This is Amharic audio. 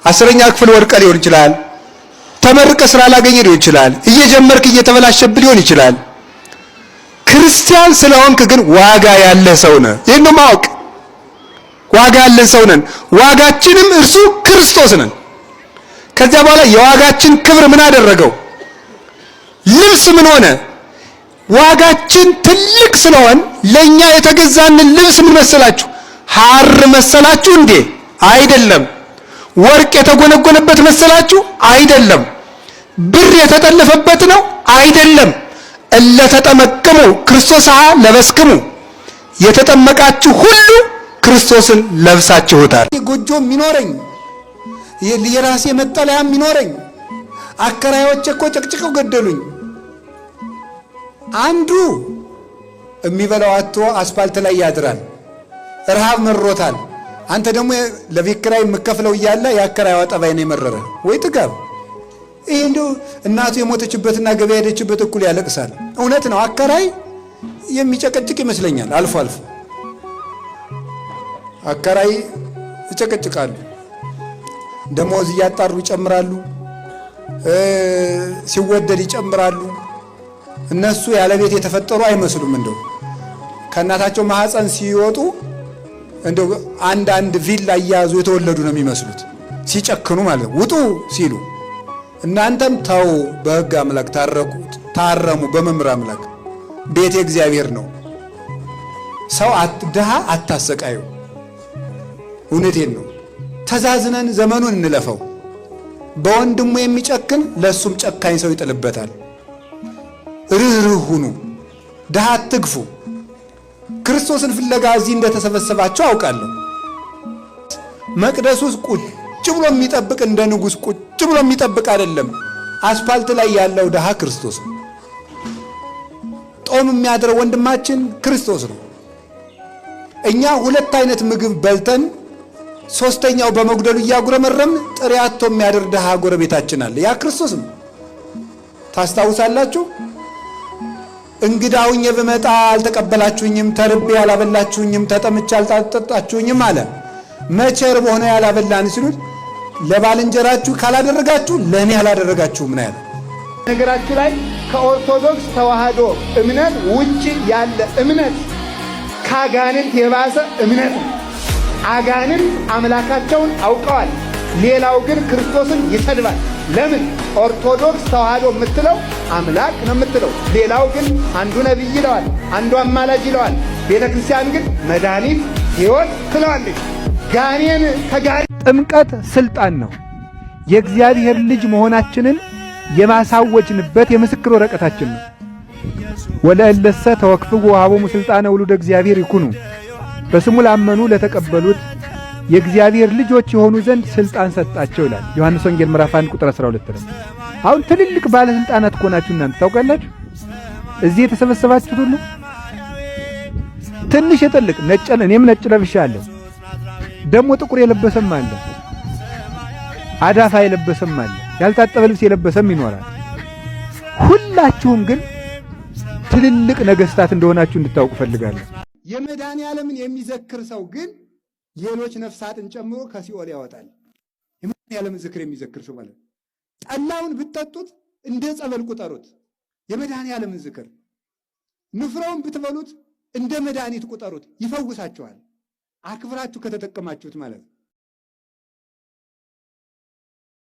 10ኛ ክፍል ወድቀ ሊሆን ይችላል። ተመርቀ ስራ ላገኘ ሊሆን ይችላል። እየጀመርክ እየተበላሸብህ ሊሆን ይችላል። ክርስቲያን ስለሆንክ ግን ዋጋ ያለህ ሰው ነህ። ይህን ነው ማወቅ። ዋጋ ያለን ሰው ነን። ዋጋችንም እርሱ ክርስቶስ ነን። ከዚያ በኋላ የዋጋችን ክብር ምን አደረገው? ልብስ ምን ሆነ? ዋጋችን ትልቅ ስለሆን ለኛ የተገዛንን ልብስ ምን መሰላችሁ? ሐር መሰላችሁ እንዴ? አይደለም። ወርቅ የተጎነጎነበት መሰላችሁ? አይደለም። ብር የተጠለፈበት ነው? አይደለም። እለተጠመቅሙ ክርስቶስ ለበስክሙ፣ የተጠመቃችሁ ሁሉ ክርስቶስን ለብሳችሁታል። ጎጆ የሚኖረኝ፣ የራሴ መጠለያ የሚኖረኝ፣ አከራዮቼ እኮ ጨቅጭቀው ገደሉኝ። አንዱ የሚበላው አጥቶ አስፋልት ላይ ያድራል፣ ረሃብ መሮታል። አንተ ደግሞ ለቤት ኪራይ የምከፍለው እያለ የአከራይዋ ጠባይ ነው የመረረ ወይ ጥጋብ። ይሄ እንደው እናቱ የሞተችበትና ገበያ ሄደችበት እኩል ያለቅሳል። እውነት ነው፣ አከራይ የሚጨቀጭቅ ይመስለኛል። አልፎ አልፎ አከራይ ይጨቀጭቃሉ። ደሞዝ እያጣሩ ይጨምራሉ፣ ሲወደድ ይጨምራሉ። እነሱ ያለ ቤት የተፈጠሩ አይመስሉም። እንደው ከእናታቸው ማህፀን ሲወጡ እንደው አንድ አንድ ቪላ እያያዙ የተወለዱ ነው የሚመስሉት፣ ሲጨክኑ ማለት ነው። ውጡ ሲሉ እናንተም ተው፣ በሕግ አምላክ ታረቁ፣ ታረሙ። በመምህር አምላክ ቤቴ እግዚአብሔር ነው። ሰው ድሃ አታሰቃዩ። እውነቴን ነው። ተዛዝነን ዘመኑን እንለፈው። በወንድሙ የሚጨክን ለእሱም ጨካኝ ሰው ይጥልበታል። ርኅርህ ሁኑ፣ ድሃ አትግፉ። ክርስቶስን ፍለጋ እዚህ እንደተሰበሰባቸው አውቃለሁ። መቅደስ ውስጥ ቁጭ ብሎ የሚጠብቅ እንደ ንጉሥ ቁጭ ብሎ የሚጠብቅ አይደለም። አስፋልት ላይ ያለው ድሃ ክርስቶስ ነው። ጦም የሚያድረው ወንድማችን ክርስቶስ ነው። እኛ ሁለት አይነት ምግብ በልተን ሶስተኛው በመጉደሉ እያጉረመረምን ጥሬ አጥቶ የሚያድር ድሃ ጎረቤታችን አለ። ያ ክርስቶስ ነው። ታስታውሳላችሁ? እንግዳ ሁኜ ብመጣ አልተቀበላችሁኝም፣ ተርቤ ያላበላችሁኝም፣ ተጠምቼ አልጠጣችሁኝም አለ። መቼ ርቦህ ነው ያላበላን ሲሉት ለባልንጀራችሁ ካላደረጋችሁ ለእኔ አላደረጋችሁም ነው ያለ። ነገራችሁ ላይ ከኦርቶዶክስ ተዋህዶ እምነት ውጭ ያለ እምነት ከአጋንንት የባሰ እምነት ነው። አጋንንት አምላካቸውን አውቀዋል። ሌላው ግን ክርስቶስን ይሰድባል። ለምን? ኦርቶዶክስ ተዋህዶ የምትለው አምላክ ነው የምትለው። ሌላው ግን አንዱ ነቢይ ይለዋል፣ አንዱ አማላጅ ይለዋል። ቤተ ክርስቲያን ግን መድኃኒት ሕይወት ትለዋለች። ጋኔን ከጋኔን ጥምቀት ስልጣን ነው። የእግዚአብሔር ልጅ መሆናችንን የማሳወጅንበት የምስክር ወረቀታችን ነው። ወለእለሰ ተወክፍዎ ወሀቦሙ ስልጣነ ውሉደ እግዚአብሔር ይኩኑ፣ በስሙ ላመኑ ለተቀበሉት የእግዚአብሔር ልጆች የሆኑ ዘንድ ስልጣን ሰጣቸው ይላል ዮሐንስ ወንጌል ምዕራፍ 1 ቁጥር 12 ላይ። አሁን ትልልቅ ባለስልጣናት እኮ ናችሁ እናንተ ታውቃላችሁ። እዚህ የተሰበሰባችሁት ሁሉ ትንሽ የጥልቅ ነጭ፣ እኔም ነጭ ለብሻለሁ። ደግሞ ጥቁር የለበሰም አለ፣ አዳፋ የለበሰም አለ፣ ያልታጠበ ልብስ የለበሰም ይኖራል። ሁላችሁም ግን ትልልቅ ነገስታት እንደሆናችሁ እንድታውቁ ፈልጋለሁ። የመድኃኔ ዓለምን የሚዘክር ሰው ግን ሌሎች ነፍሳትን ጨምሮ ከሲኦል ያወጣል። የመድኃኔ ዓለምን ዝክር የሚዘክር ሰው ማለት ጠላውን ብትጠጡት እንደ ጸበል ቁጠሩት። የመድኃኔ ዓለምን ዝክር ንፍሮውን ብትበሉት እንደ መድኃኒት ቁጠሩት፣ ይፈውሳችኋል። አክብራችሁ ከተጠቀማችሁት ማለት ነው።